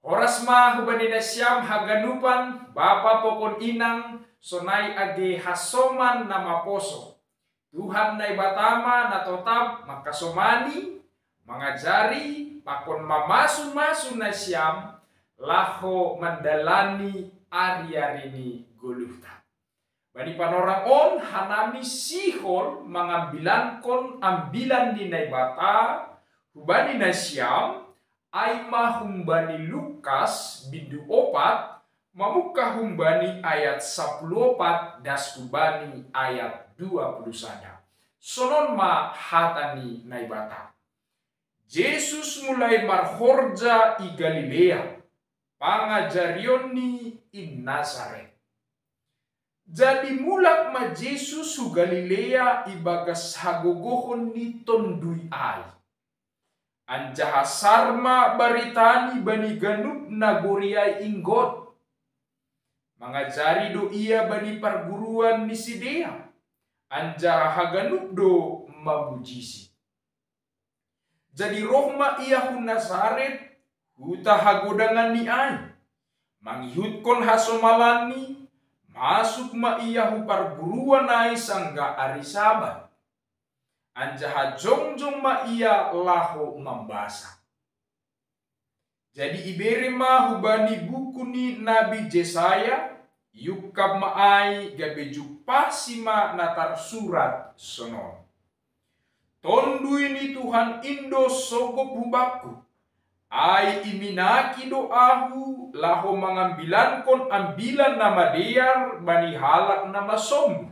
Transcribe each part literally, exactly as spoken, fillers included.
Horas ma hubani nasiam haganupan, bapa pakon inang, sonai age hasoman na maposo. Tuhan Naibata ma na totap mangkasomani, mangajari, pakon mamasu-masu nasiam, laho mandalani ari-ari ni goluhta. Bani panorang on hanami sihol mangambilankon ambilan ni Naibata hubani nasiam, ai ma humbani Lukas bindu opat, mamungka humbani ayat sapuluh opat das hubani ayat dua puluh sada. Sonon ma hata ni Naibata. Jesus mulai marhorja i Galilea, pangajarionni i Nazaret. Jadi mulak ma Jesus hu Galilea ibagas hagogohon ni Tonduy ai. Anjaha sar ma baritani bani ganup nagori ai inggot. Mangajari do Ia bani parguruan ni sidea, anjaha haganup do mamujisi. Jadi roh ma Ia hu Nazaret, huta hagodanganni ai. Mangihutkon hasomalanni, masuk ma Ia hu parguruan ai sanggah ari Sabat. Anjaha jongjong ma Ia laho mambasa. Jadi ibere ma hubani buku ni Nabi Jesaya, iungkap ma ai gabe jumpasi ma na tarsurat sonon: Tonduy ni Tuhan in do sogop hu bakku, ai iminaki do ahu laho mangambilankon ambilan na madear bani halak na masombuh.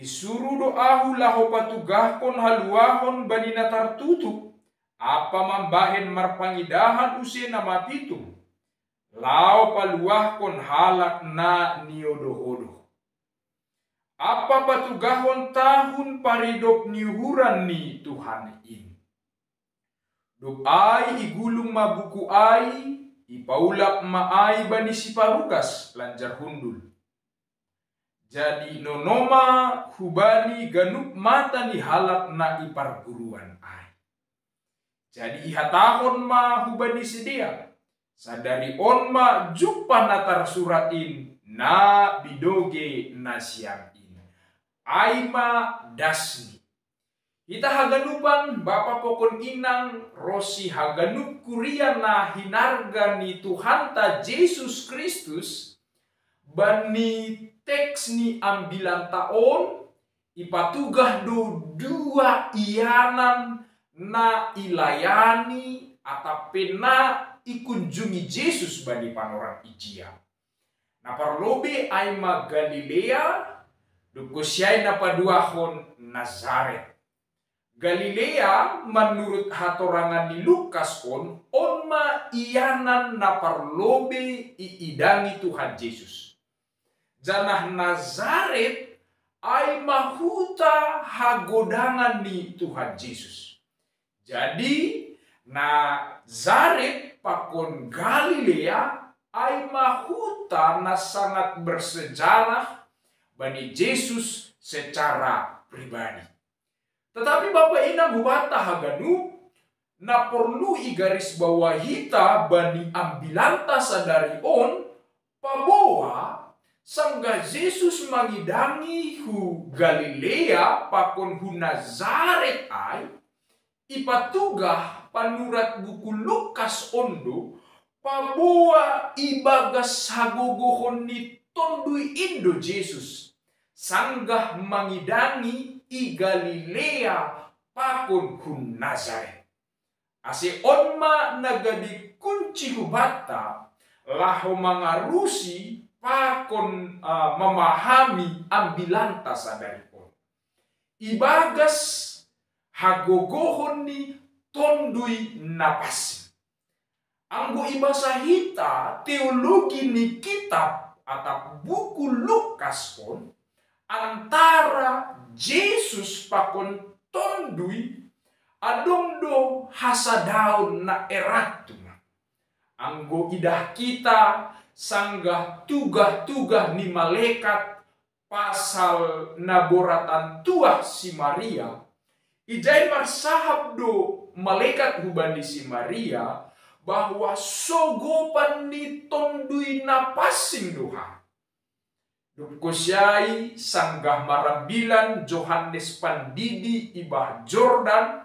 Isuru do ahu laho patugahkon haluahon bani na tartutup, ampa mambahen marpangidahan use na mapitung, laho paluahkon halak na niodoh-odoh. Ampa patugahon tahun paridop ni uhuran ni Tuhan in. Dob ai igulung ma buku ai, ipaulak ma ai bani siparugas lanjar hundul. Jadi nono ma hubani ganup mata ni halak na i parguruan ai. Jadi ihatahon ma hubani sidea: Sadari on ma jumpah na tarsurat in na binoge nasiam in. Ai ma dasni. Hita haganupan, bapa pakon inang, ronsi haganup kuria na hinarga ni Tuhanta Jesus Kristus, bani teks ni ambilanta on, ipatugah do dua ianan na ilayani atap pe na ikunjungi Jesus bani panorang ijia. Na parlobei ai ma Galilea, dob konsi ai na paduahon Nazaret. Galilea, manurut hatorangan ni Lukas on, on ma ianan na parlobei iidangi Tuhan Jesus. Janah Nazaret ai ma huta hagodangan ni Tuhan Jesus. Jadi, Nazaret pakon Galilea ai ma huta na sangat bersejarah bani Jesus secara pribadi. Tetapi bapa inang hubanta haganup, na porlu igarisbawahi hita bani ambilanta sadari on, paboa sanggah Jesus mangidangi hu Galilea pakon hu Nazaret ai, ipatugah panurat buku Lukas on do, paboa ibagas hagogohon ni Tonduy in do Jesus sanggah mangidangi i Galilea pakon hu Nazaret. Ase on ma na gabe kunci hubanta laho mangarusi pakon, ah, mamahami ambilanta sadari on. Ibagas hagogohon ni Tonduy Na Pansing. Anggo ibasa hita teologi ni kitab atap buku Lukas on, antara Jesus pakon Tonduy adong do hasadaon na erat tuna. Anggo idah hita sanggah tugah-tugah ni malekat pasal na boratan tuah si Maria, ijai marsahap do malekat hubani si Maria, bahwa sogopan ni Tonduy Napansing do hami. Dob kosiai sanggah marambilan Johannes Pandidi i bah Jordan,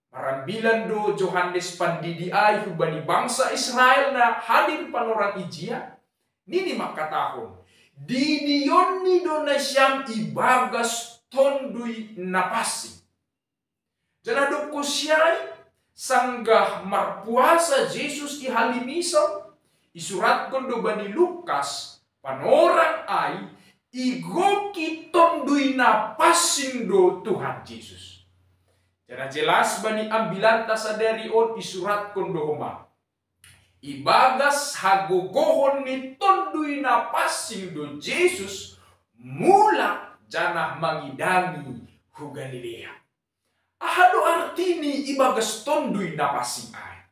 marambilan do Johannes Pandidi ai hubani bangsa Israel na hadir panorang ijia, nini mangkatahon: Didionni do nasiam ibagas Tonduy Napansing. Janah dob kosiai, sanggah marpuasa Jesus i halimison, isuratkon do bani Lukas, panorang ai igoki Tonduy Napansing do Tuhan Jesus. Janah jelas bani ambilanta sadari on isuratkon do homa: Ibagas hagogohon ni Tonduy Napansing do Jesus mulak janah mangidangi hu Galilea. Aha do artini ibagas Tonduy Napansing ai?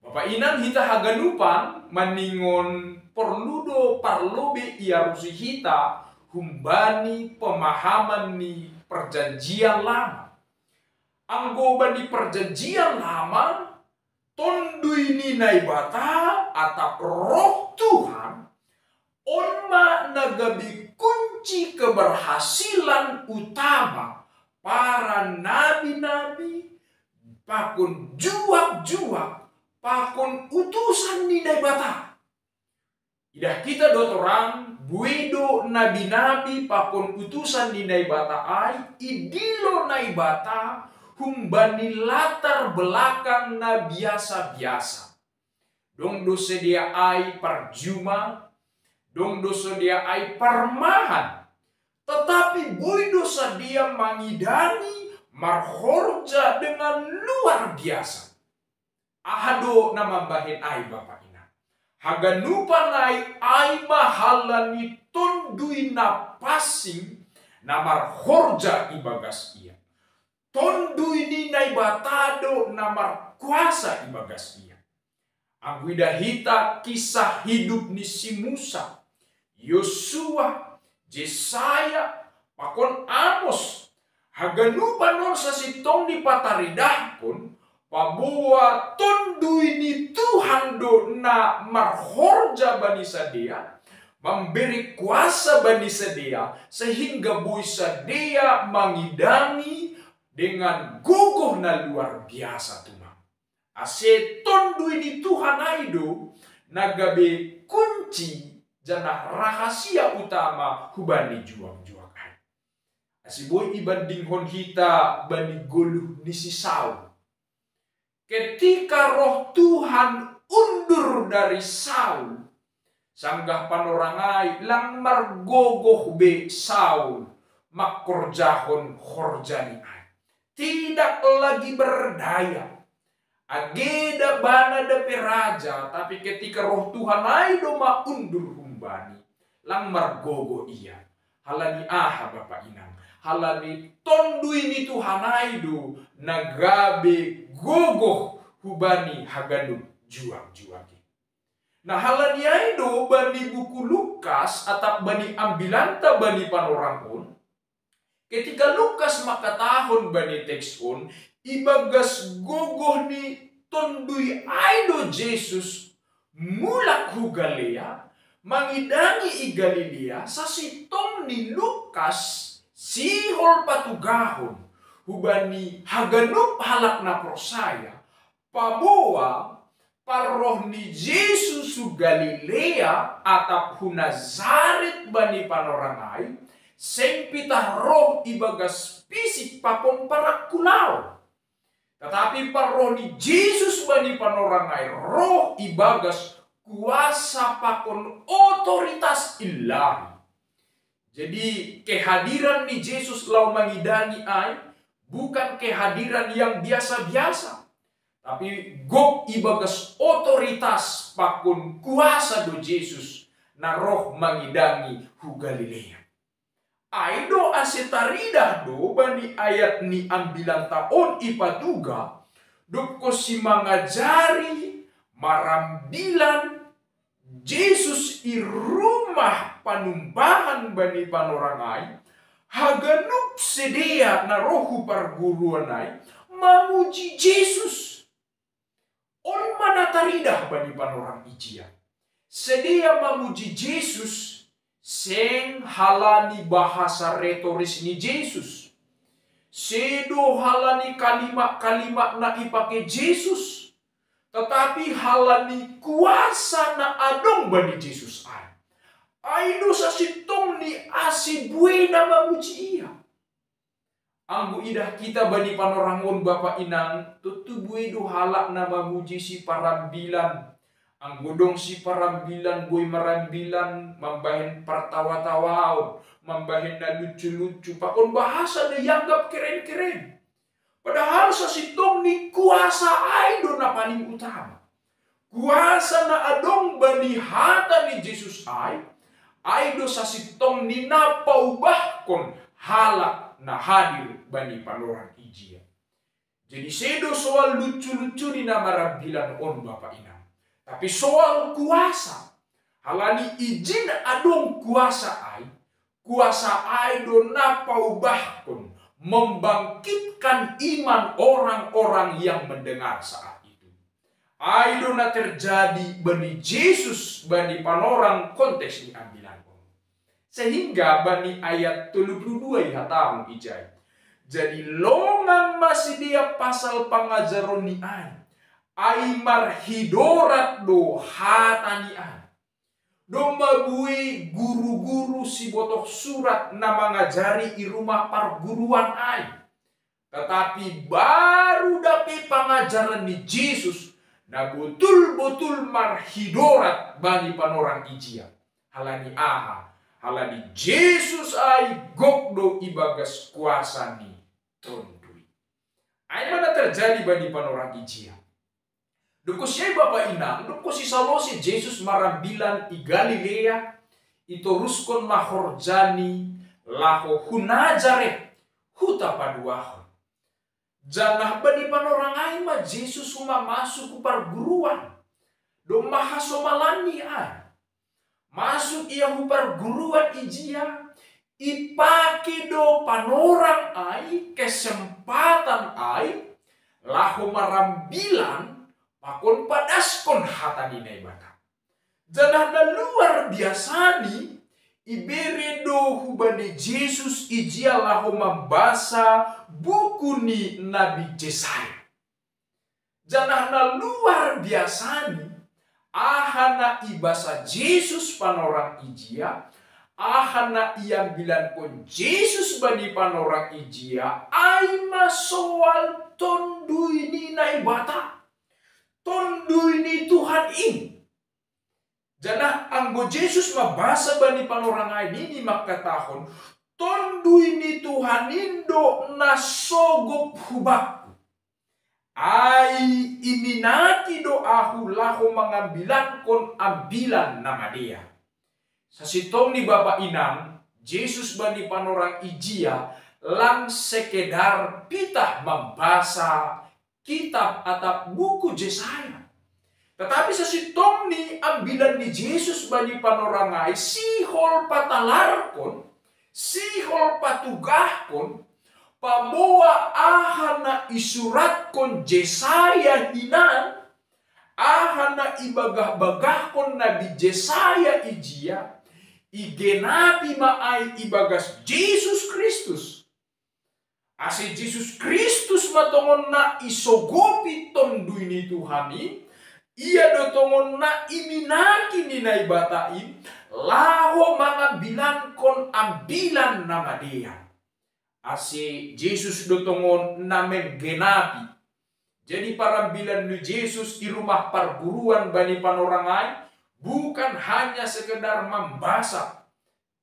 Bapa inang, hita haganupan maningon porlu do parlobei iarusi hita humbani pemahaman ni Perjanjian Lama. Anggo bani Perjanjian Lama, Tonduy ni Naibata atap Roh Tuhan, on ma na gabe kunci keberhasilan utama para nabi-nabi pakon juak-juak pakon utusan ni Naibata. Idah kita do torang, buei do nabi-nabi pakon utusan ni Naibata ai idilo Naibata humbani latar belakang na biasa-biasa. Dong do sidea ai parjuma, dong do sidea ai parmahan, tetapi buei do sidea mangidangi marhorja dengan luar biasa. Aha do na mambahen ai, bapa inang? Haganupan ai ai ma halani Tonduy Napansing na marhorja ibagas ia. Tonduy ni Naibata do na markuasa ibagas ia. Anggo idah hita kisah hidup ni si Musa, Yosua, Jesaya, pakon Amos, haganupan on sasintongni pataridahkon, paboa Tonduy ni Tuhan do na marhorja bani sidea, memberi kuasa bani sidea, sehingga buei sidea mangidangi dengan gogoh na luar biasa tumang. Ase Tonduy ni Tuhan ai do na gabe kunci janah rahasia utama hubani juak-juak ai. Ase buei ibandinghon hita bani goluh ni si Saul. Ketika Roh Tuhan undur dari Saul, sanggah panorang ai lang margogoh be Saul mangkorjahon horjani ai. Tidak lagi berdaya. Age da bana da pe raja, tapi ketika Roh Tuhan ai do ma undur humbani, lang margogoh ia. Halani aha, bapa inang? Halani Tonduy ni Tuhan ai do na gabe gogoh hubani haganup juak-juak i. Na halani ai do bani buku Lukas atap bani ambilanta bani panorang on, ketika Lukas mangkatahon bani teks on, ibagas gogoh ni Tonduy ai do Jesus mulak hu Galilea, mangidangi i Galilea, sasintongni Lukas sihol patugahon hubani haganup halak na porsaya, paboa parroh ni Jesus hu Galilea atap hu Nazaret bani panorang ai, seng pitah roh ibagas pisik pakon parangkulaon. Tetapi parroh ni Jesus bani panorang ai roh ibagas kuasa pakon otoritas Ilahi. Jadi, kehadiran ni Jesus laho mangidangi ai bukan kehadiran yang biasa-biasa, tapi gok ibagas otoritas pakon kuasa do Jesus na roh mangidangi hu Galilea. Ai do ase taridah do bani ayat ni ambilanta on ipatuga, dob konsi mangajari, marambilan Jesus i rumah panumbahan bani panorang ai, haganup sidea na roh hu parguruan ai mamuji Jesus. On ma na taridah bani panorang ijia. Sedia mamuji Jesus, seng halani bahasa retoris ni Jesus. Sedo halani kalimat-kalimat na ipake Jesus. Tetapi halani kuasa na adong bani Jesus ai. Ai do sasintongni ase buei na mamuji ia. Anggo idah kita bani panorangon bapa inang, tontu buei do halak na mamuji si parambilan. Anggo dong si parambilan buei marambilan, mambahen partawa-tawaon, mambahen na lucu-lucu, pakon bahasa na ianggap keren-keren. Padahal sasintongni kuasa ai do na paling utama. Kuasa na adong bani hata ni Jesus ai, ai do sasintongni na paubahkon halak na hadir bani panorang ijia. Jadi sedo soal lucu-lucu ni na marambilan on bapa inang. Tapi soal kuasa. Halani ijin adong kuasa ai, kuasa ai do na paubahkon, membangkitkan iman orang-orang yang mendengar saat itu. Ai do na terjadi bani Jesus bani panorang konteks ni ambilan on. Sehingga bani ayat tolu puluh dua ihatahon ijai. Jadi longang ma sidea pasal pangajaron ni ai. Ai marhidorat do hata ni ai. Domma buei guru-guru sibotoh surat na mangajari i rumah parguruan ai. Tetapi baru dape pangajaran ni Jesus na botul-botul marhidorat bani panorang ijia. Halani aha? Halani Jesus ai gok do ibagas kuasa ni Tonduy. Ai mana terjadi bani panorang ijia. Dokon siai bapa inang, dokon sisalose Jesus marambilan i Galilea, itoruskon ma horjani laho hu Nazaret, huta paduahon. Janah bani panorang ai ma Jesus huma masuk hu parguruan. Domma hasomalanni ai. Masuk ia hu parguruan ijia, ipake do panorang ai, kesempatan ai, laho marambilan, pakon padaskon hata ni Naibata. Janah na luar biasani, ibere do hubani Jesus ijia laho mambasa buku ni Nabi Jesaya. Janah na luar biasani, aha na ibasa Jesus panorang ijia, aha na iambilankon Jesus bani panorang ijia, ai ma soal Tonduy ni Naibata. Tonduy ni Tuhan in. Janah anggo Jesus mambasa bani panorang ai nini mangkatahon, Tonduy ni Tuhan in do na sogop hu bakku. Ai iminaki do ahu laho mangambilankon ambilan na madear. Sasintongni bapa inang, Jesus bani panorang ijia lang sekedar pitah mambasa kitab atap buku Jesaya. Tetapi sasintongni ambilan ni Jesus bani panorang ai sihol patalarkon, sihol patugahkon, paboa aha na isuratkon Jesaya hinan, aha na ibagah-bagahkon Nabi Jesaya ijia, igenapi ma ai ibagas Jesus Kristus. Ase Jesus Kristus ma tongon na isogopi Tonduy ni Tuhan in, ia do tongon na iminaki ni Naibata in, laho mangambilankon ambilan na madear. Ase Jesus do tongon na menggenapi. Jadi parambilan ni Jesus i rumah parguruan bani panorang ai, bukan hanya sekedar mambasa,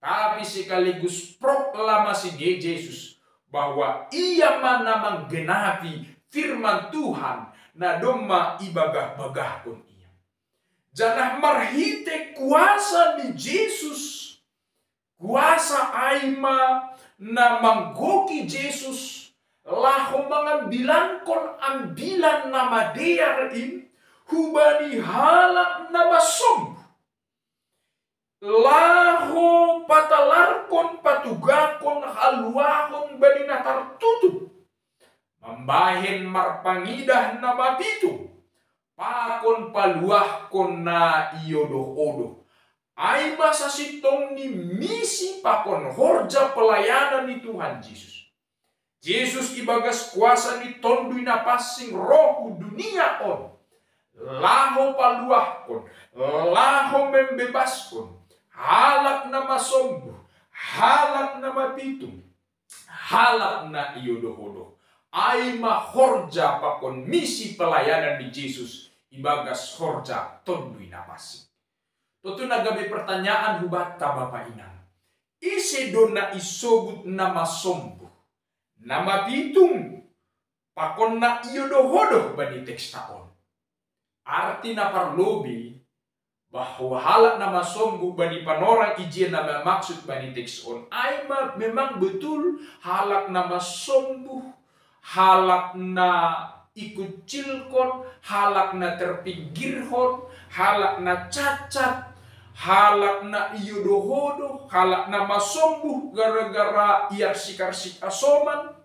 tapi sekaligus proklamasi ni Jesus, bahwa ia ma na manggenapi firman Tuhan na domma ibagah-bagahkon ia. Janah marhite kuasa ni Jesus, kuasa ai ma na manggoki Jesus, laho mangambilankon ambilan na madear in hubani halak na marsombu. Laho patalarkon patugahkon haluahon bani na tartutup, mambahen marpangidah na mapitung, pakon paluahkon na iodoh-odoh. Ai ma sasintongni misi pakon horja pelayanan ni Tuhan Jesus. Jesus ibagas kuasa ni Tonduy Napansing ro hu dunia on, laho paluahkon, laho membebaskon halak na masombuh, halak na mapitung, halak na iodoh-odoh. Ai ma horja pakon misi pelayanan ni Jesus ibagas horja Tonduy Napansing. Tontu na gabe pertanyaan hubanta, Bapa Inang, ise do na isobut na masombuh, na mapitung, pakon na iodoh-odoh bani teksta on? Arti na parlobei, bahwa halak na masombuh bani panorang ijia na mamaksud bani teks on, ai ma memang betul halak na masombuh, halak na ikucilkon, halak na terpinggirhon, halak na cacat, halak na iodoh-odoh, halak na masombuh gara-gara iarsik-arsik asoman,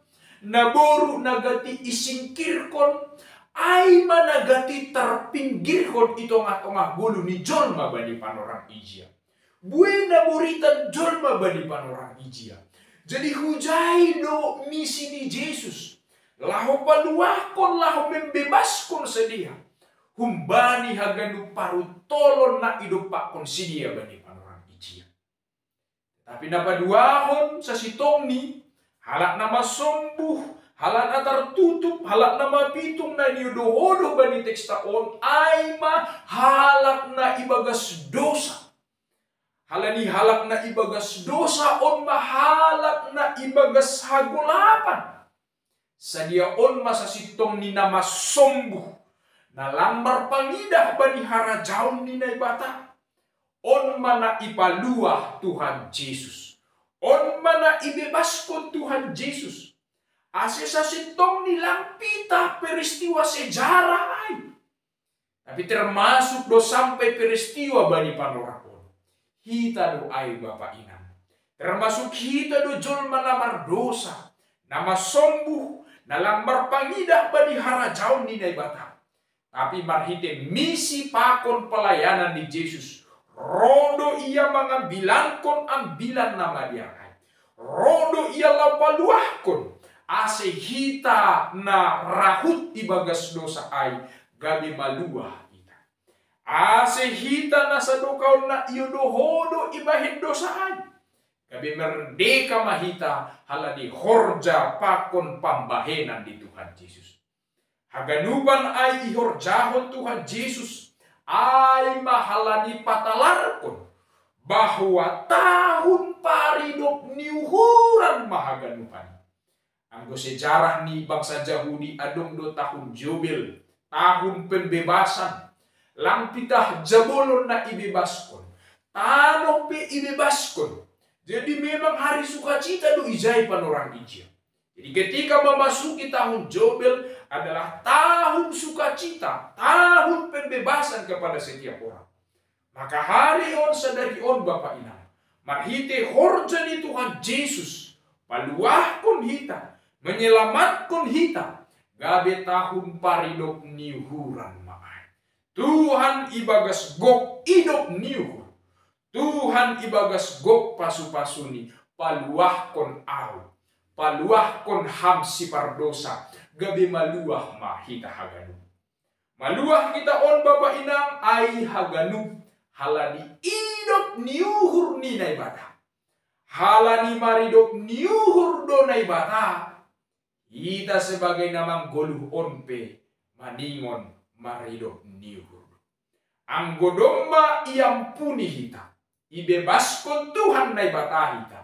na boru na gati isingkirkon, ai ma na gati tarpinggirhon i tongah-tongah golu ni jolma bani panorang ijia. Buei na boritan jolma bani panorang ijia. Jadi hujai do misi ni Jesus, laho paluahkon, laho membebaskon sidea humbani haganup paruntolon na idompakkon sidea bani panorang ijia. Tapi na paduahon sasintongni, halak na masombuh, halak na tartutup, halak na mapitung na niodoh-odoh bani teksta on, ai ma halak na ibagas dosa. Halani halak na ibagas dosa on ma halak na ibagas hagolapan. Sidea on ma sasintongni na masombuh, na lang marpangidah bani harajaon ni Naibata. On ma na ipaluah Tuhan Jesus. On ma na ibebaskon Tuhan Jesus. Ase sasintongni lang pitah peristiwa sejarah ai, tapi termasuk do sampai peristiwa bani panorang on, hita do ai, Bapa Inang. Termasuk hita do jolma na mardosa, na masombuh, na lang marpangidah bani harajaon ni Naibata. Tapi marhite misi pakon pelayanan ni Jesus, ro do Ia mangambilankon ambilan na madear ai. Ro do Ia laho paluahkon, ase hita na rahut ibagas dosa ai gabe maluah hita. Ase hita na sadokahon na iodoh-odoh ibahen dosa ai, gabe merdeka ma hita halani horja pakon pambahenan ni Tuhan Jesus. Haganupan ai ihorjahon Tuhan Jesus, ai ma halani patalarkon bahwa tahun paridop ni uhuran ma haganupan. Anggo sejarah ni bangsa Jahudi adong do tahun Jobel, tahun pembebasan. Lang pitah jabolon na ibebaskon, tanoh pe ibebaskon. Jadi memang hari sukacita do ijai panorang ijia. Jadi ketika memasuki tahun Jobel adalah tahun sukacita, tahun pembebasan kepada setiap orang. Maka hari on sadari on, Bapa Inang, marhite horja ni Tuhan Jesus, paluahkon hita, menyelamatkon hita, gabe tahun paridop ni uhuran ma ai. Tuhan ibagas gok idop ni uhur, Tuhan ibagas gok pasu-pasuni, paluahkon au, paluahkon ham sipardosa, gabe maluah ma hita haganup. Maluah hita on, Bapa Inang, ai haganup halani idop ni uhur ni Naibata. Halani maridop ni uhur do Naibata, hita sebagai na manggoluh on pe maningon maridop ni uhur do. Anggo domma iampuni hita, ibebaskon Tuhan Naibata hita,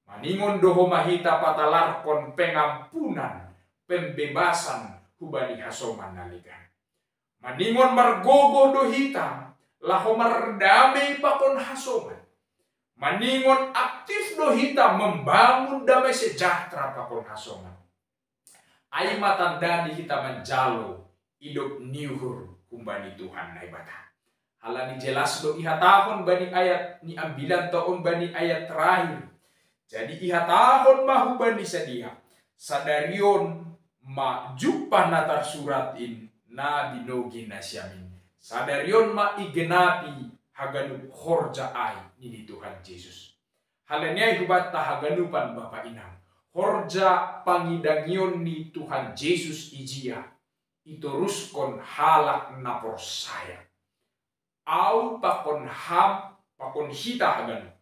maningon do homa hita patalarkon pengampunan, pembebasan hubani hasoman na legan. Maningon margogoh do hita laho mardamei pakon hasoman. Maningon aktif do hita membangun damai sejahtera pakon hasoman. Ai ma tanda ni hita manjalo idop ni uhur humbani Tuhan Naibata. Halani jelas do ihatahon bani ayat ni ambilanta on, bani ayat terakhir. Jadi ihatahon ma hubani sidea, sadari on ma jumpah na tarsurat in na binoge na siamin. Sadarion ma igenapi haganup horja ai ni Tuhan Jesus. Halaniai hubanta haganupan bapa inang. Horja pangidangion ni Tuhan Jesus ijia itoruskon halak na porsaya. Au pakon ham, pakon hita haganup.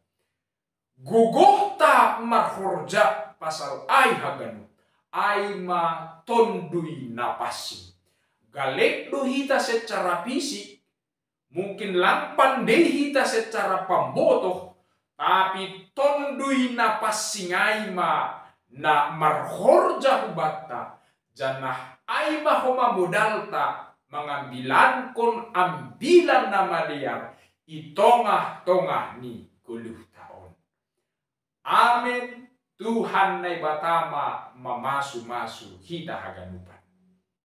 Gogohta marhorja pasal ai haganup, ai ma Tonduy Napansing. Galek do hita secara fisik, mungkin lang pandei hita secara pambotoh, tapi Tonduy Napansing ai ma na marhorja hubanta, janah ai ma homa modalta mangambilankon Ambilan Namadear i tongah-tongah ni goluhta on. Amen. Tuhan Naibata ma mamasu-masu hita haganupan.